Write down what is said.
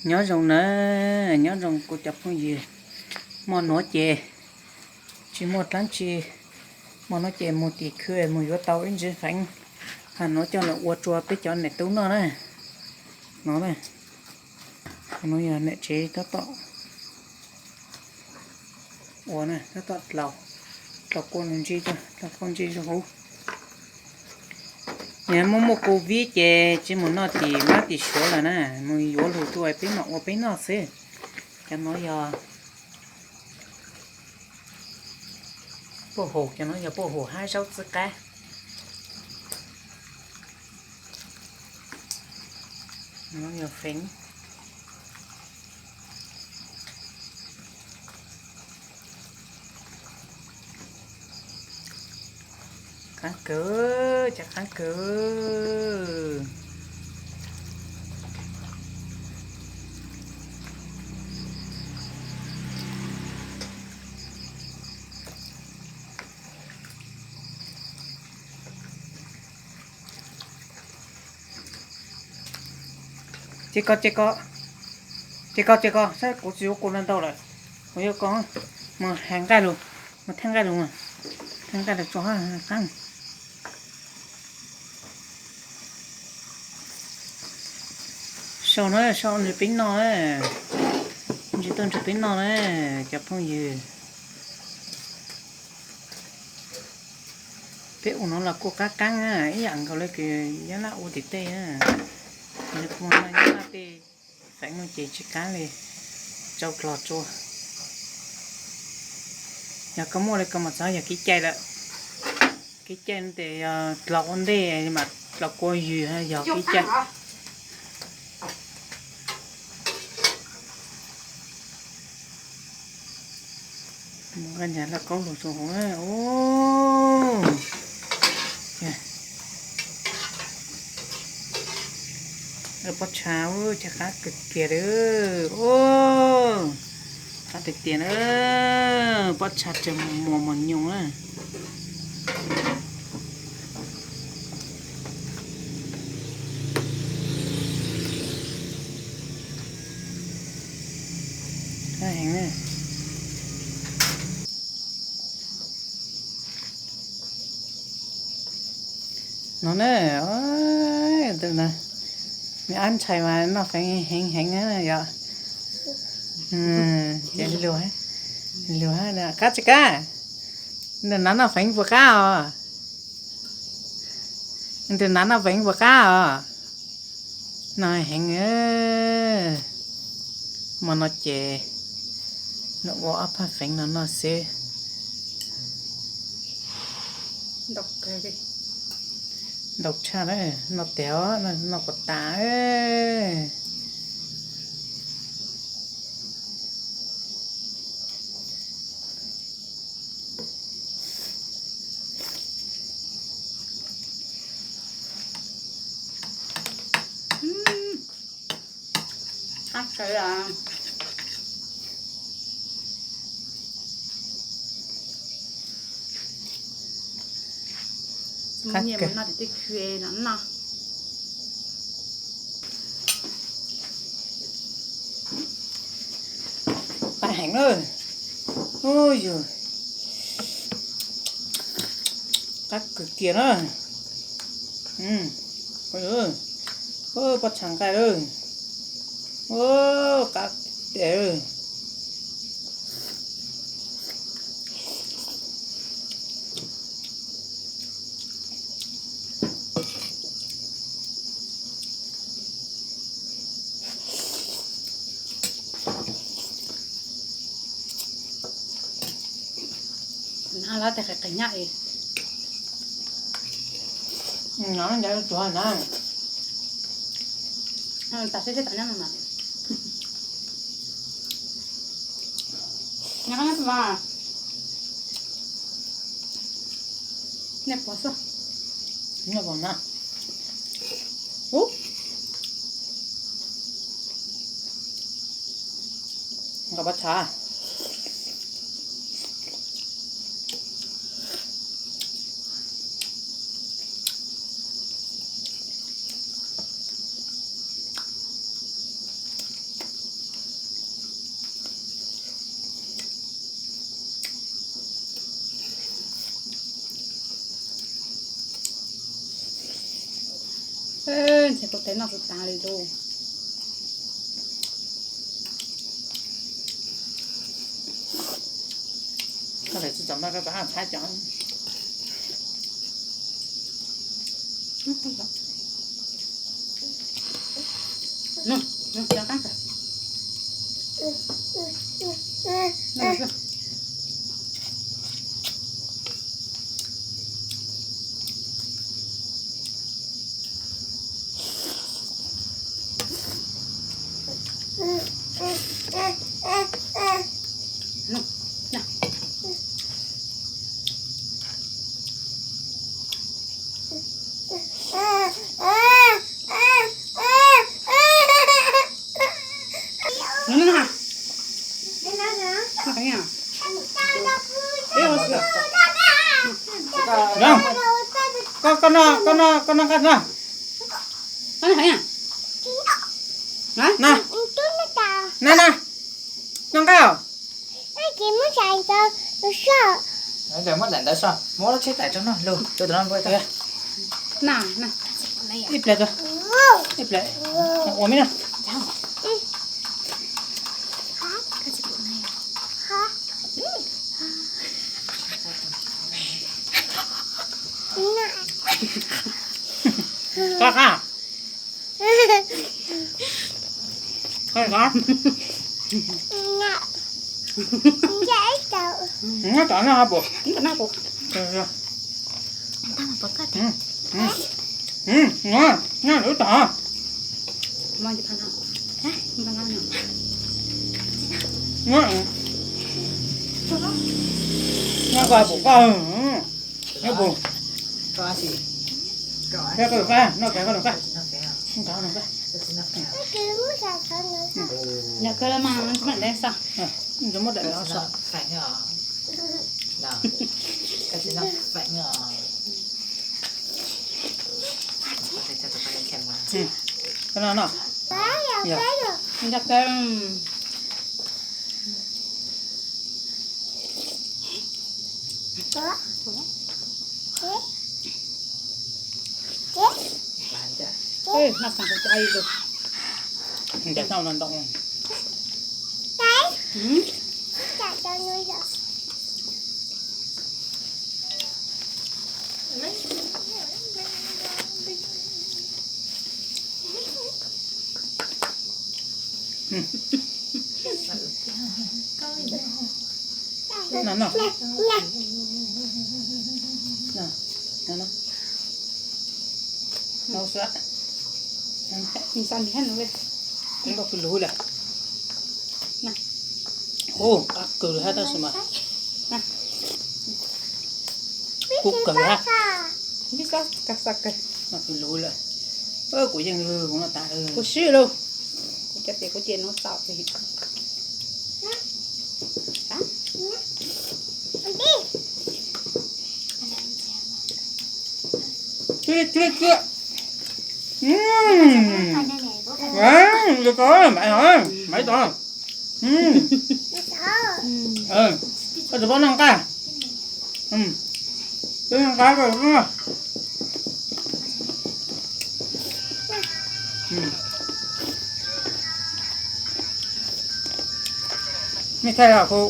Nyob zoo na, nyob zoo kuv cov phooj ywg. Hmo nuav ces tsis muaj dlaab tsi, hmo nuav ces mus tim khw mus yuav tau ib ntsis feev. Has nuav coj los ua rua peb cov nam tub noj na. No na, nuav yog nam tsev tab tom ua, tab tom dlaus, dlaus kua ntsis, dlaus kua ntsis zoo huv. Yog muaj muaj covid ces tsis mus noj tim mab tim suav lawm na, mus yuav lug tuaj peb mam ua peb noj xwb. Cov nuav yog puj hum, cov nuav yog puj hum hab zaub txhwb qab. Nuav yog feev. Qaab kawg, cov qaab kawg. Ces koj, ces koj, ces koj, ces koj, saib kuv tsis yuav kua ntau ntau lawm, kuv yuav koj mus hais nqaij lug, mus theej nqaij lug, theej nqaij lug tso hab qaab. Sau na, sau ntsib peb noj na, ntsib tuaj ntsib peb noj na, cov phooj ywg. Peb ua nuav los kuj qaab qaab, ib yam nkaus le kws nyob naj ua tim tej, nyob naj tej feev no ces tsis qaab li, tsau dlog tsua. Yog koj muaj li koj mas txog yog kev cai lawm. Kev cai no ces yog dlaus ua ntej mas dlaus kua ywg yog kev cai. Mus nqa nyav laj kaub lug rua huv. Pob tsha, tsha qab kawg kiag li. Qab tiag tiag na, pob tsha tsawg muas mos nyoos na. Heev na. No na, tus no, me ab ntxhais mas noj feev heev heev na yom. Ces lug, lug, qab tsis qab, nws nav noj feev puas qab os? Nws nav noj feev puas qab os? Noj heev. Hmo no ces nws ua ob phaj feev no noj xwb. Ntau tshaj na, noj tiag, noj kuas tas. Qab kawg. Nyiam mus noj tim tej khw no noj. Qab heev na. Ub yug, qab kawg kiag na. Pob tsha nqaij lawm. Qab tiag. Nab lab tes qis qis nyab es. Nyob ncav tsuag na. Tas seb seb tom nyob no mas. Nyob nyob mas. Nej pom xwb. Nej pom na. Ub. Nqa pob tsha. Ces kuv tes noj tus tas li lus. Koj tes tsis txom no koj tes txhab cov. Koj noj, koj noj, koj noj nqaij no. Na, na, noj nqaij os. Muab daim ntawd so, muab lub tsheb tais rau no lug, rau tom no npua tau. Ib pliag, ib pliag, ua me no. Qab qab. Qab qab. Nyob tom no ha pum. Nyob lub tom. Nyob koj pum koj. Nyob pum. Koj noj koj noj koj. Nyob koj los mas tsis mam dev so. Muab daim so. Koj noj noj. Nyob koj. Noj xav kuv cov ib lus. Ntiav tau no ntau. No, no. No, no, no. No, xwb. Xav nrhiav no, kuv nrog kws lug lawm. Hu, qab kawg li hab tab sis mas kub kawg hab. Nrog kws lug lawm. Kuv yeej lug, kuv noj tas lawm. Kuv swb lawm. Kuv cov tes kuv ces no tau. Cua, cua, cua. Maiv tau, maiv tau. Koj tsis paub noj nqaij. Twb noj nqaij koj. Mej thaij kuv.